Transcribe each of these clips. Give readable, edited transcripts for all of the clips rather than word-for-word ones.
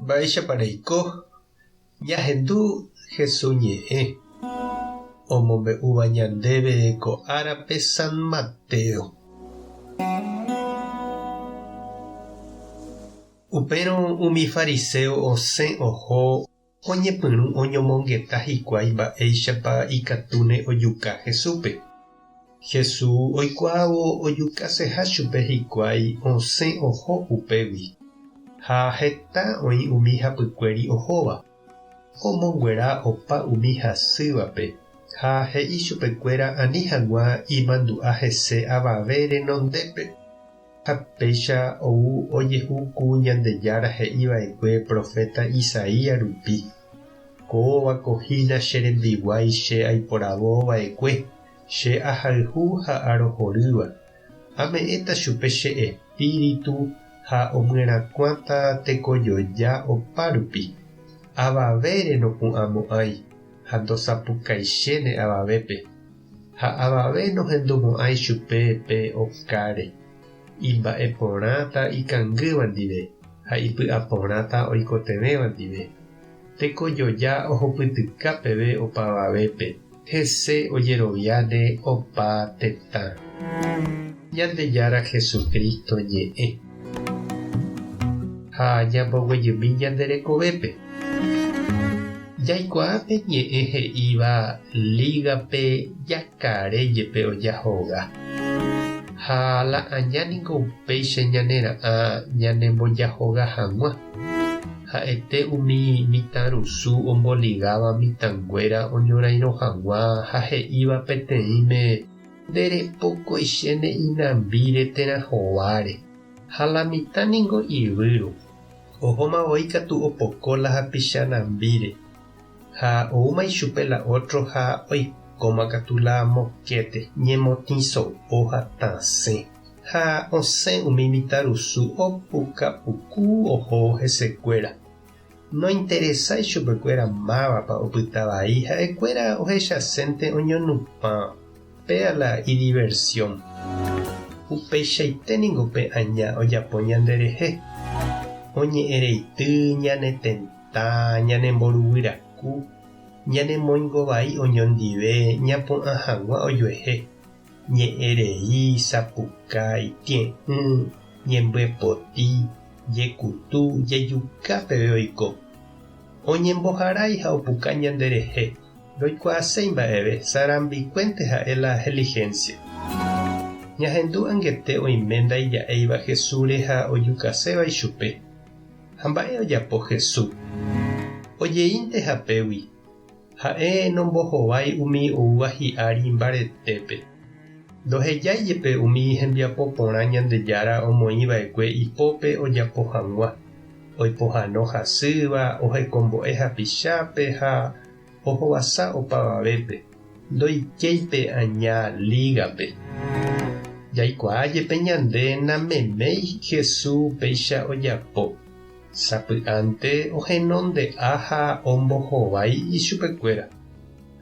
Mba'éichapa reiko? Ñahendu Jesús ñe'ẽ omombe'úva ñandéve ko árape San Mateo. Upérõ umi fariséo osẽ oho oñepyrũ oñomongeta hikuái mba'éichapa ikatúne ojuka Jesúspe. Jesús oikuaávo ojukaseha chupe hikuái osẽ oho upégui, ha heta oĩ umi hapykuéri ohóva, omonguera opa umi hasývape ha he'i chupekuéra ani hag̃ua imandu'a hese avave renondépe. Ha péicha ou ojehu ku Ñandejára he'i va'ekue proféta Isaías rupi, Kóva ko hína che rembiguái che aiporavo va'ekue, che ahayhu ha arohorýva. Ame'ẽta chupe che espíritu ha omyerakuãta tekojoja opa rupi. Avavére nopu'ãmo'ãi ha ndosapukaichéne avavépe. Ha avave nohendumo'ãi chupe pe okáre. Imba'e porãta ikangýva ndive ha ipy'a porãta oikotevẽva ndive. Tekojoja ohupytyka peve opavavépe, hese ojeroviáne opa tetã. Ñandejára Jesucristo ñe'ẽ. Ha ñamboguejymi ñande rekovépe. Jaikuaa pe ñe'ẽ he'íva lígape jakare jepe ojahoga. Ha la aña niko upéicha ñanera'ã ñanembojahoga hag̃ua. Ha'ete umi mitãrusu omboligáva mitãnguéra oñorairõ hag̃ua ha he'íva peteĩme nderepokoichéne inambíre térã hováre. Ha la mitã ningo ivýro. Ohóma voi katu opoko la hapicha nambíre, ha oúma ichupe la ótro ha oikóma katu la mokéte, ñemotĩ so'o ha tasẽ. Ha osẽ umi mitãrusu opuka puku ohóvo hesekuéra. Nointeresái chupekuéra mávapa opyta vai, ha'ekuéra ohechasénte oñonupã, péa la idiversión. Upeichaite ningo pe aña ojapo ñanderehe, oñe'ẽreity ñane tenta, ñanemboruguyraku, ñanemoingovai oñondive ñapu'ã hag̃ua ojuehe, ñe'ẽrei, sapukái, tie'ỹ, ñembyepoti, jekutu, jejuka peve oiko. Oñemboharái ha opuka ñanderehe, ndoikuaaséi mba'eve, sarambikuénte ha'e la helihénsia. Ñahendu angete oime ndaija'éiva Jesúsre ha ojukaséva ichupe. Ha mba'e ojapo Jesús? Ojeínte hapégui. Ha'e nombohovái umi oúva hi'ári mbaretépe. Ndohejái jepe umi hembiapo porã Ñandejára omoĩ va'ekue ipópe ojapo hag̃ua, oipohãno hasýva, ohekombo'e hapichápe ha ohovasa opavavépe, ndoikéi pe aña lígape. Jaikuaa jepe ñande nameméi Jesús péicha ojapo. Sapy'ánte ohenonde'a ha ombohovái ichupekuéra,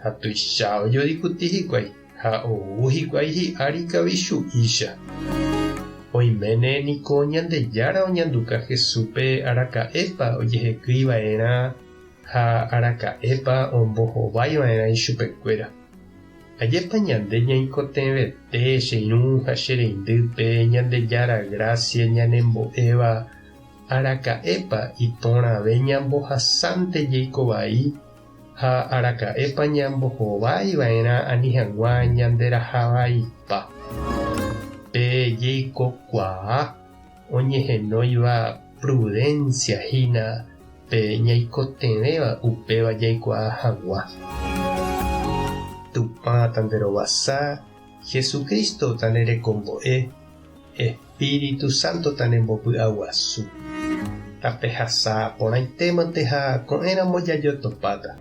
ha tuicha ojodikuti hikuái, ha ou hikuái hi'ári kavichu'ícha. Oiméne niko Ñandejára oñanduka Jesúspe araka'épa ojehekýi va'erã ha araka'épa ombohovái va'erã ichupekuéra. Ajépa ñande ñaikotevẽte che irũ ha che reindýpe Ñandejára grásia ñanembo'éva Araka'épa iporãve ñambohasánte jeiko vai ha araka'épa ñambohovái va'erã ani hag̃ua ñanderahavaipa? Pe jeikokuaa oñehenóiva prudencia hína pe ñaikotevẽva upéva jaikuaa hag̃ua. Tupã tanderovasa, Jesucristo tanerekombo'e, Espíritu Santo tanembopy'aguasu. Tapehasa porãitémante ha ko'ẽramo jajotopáta.